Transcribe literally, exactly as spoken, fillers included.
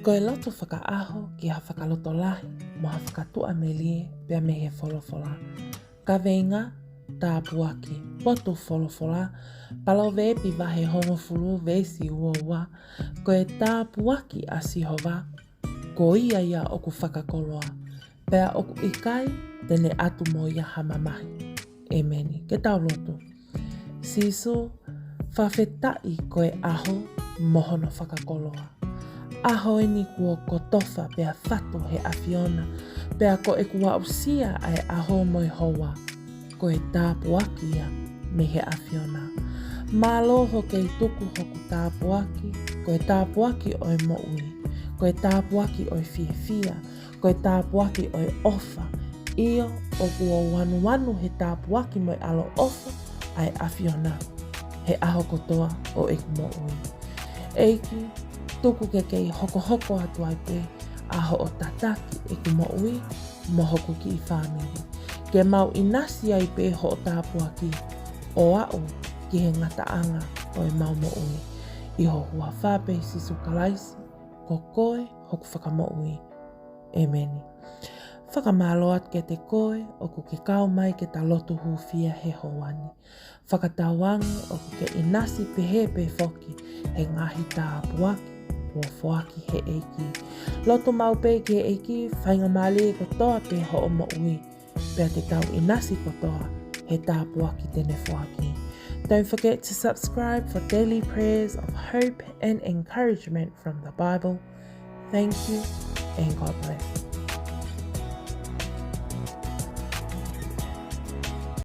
Ko e lotu fakaʻaho ki ha fakalotolahi mo ha fakatuʻamelie pea mei he folofola. Kaveinga: Tāpuaki. Potu folofola: Palōveepi vahe hongofulu veesi uaua. Ko e tāpuaki ʻa Sihova, ko ia ia ʻoku fakakoloa, pea ʻoku ʻikai te ne ʻatu mo ia ha mamahi. ʻEmeni. Ke tau lotu. Sīsū, fakafetaʻi ko e ʻaho mo hono fakakoloa. ʻAho eni kuo kotofa pea fatu he ʻAfiona, pea ko ʻeku aʻusia ʻa e ʻaho mo e houa, ko e tāpuaki ia mei he ʻAfiona. Mālō hoʻo kei tuku hoku tāpuaki, ko e tāpuaki ʻo e moʻui, ko e tāpuaki ʻo e fiefia, ko e tāpuaki ʻo e ʻofa. ʻIo, ʻoku ou anuanu he tāpuaki mo e ʻaloʻofa ʻa e ʻAfiona he ʻaho kotoa ʻo ʻeku moʻui. ʻEiki, tuku ke kei hokohoko atu ai pē ʻa hoʻo tataki ʻeku moʻui mo hoku kiʻi fāmili, ke mau ʻinasi ai pē hoʻo tāpuaki ʻo aʻu ki he ngataʻanga ʻo ʻemau moʻui. ʻI ho huafa pē, Sīsū Kalaisi, ko koe hoku Fakamoʻui. ʻEmeni. Fakamālō atu kiate koe ʻoku ke kau mai ke ta lotu hūfia he houa ni. Fakatauange ʻoku ke ʻinasi pehē pē foki he ngaahi tāpuaki kuo foaki he ʻEiki. Lotu maʻu pē ki he ʻEiki, faingamālie kotoa pē hoʻo moʻui, pea te tau ʻinasi kotoa he tāpuaki te ne foaki. Don't forget to subscribe for daily prayers of hope and encouragement from the Bible. Thank you and God bless.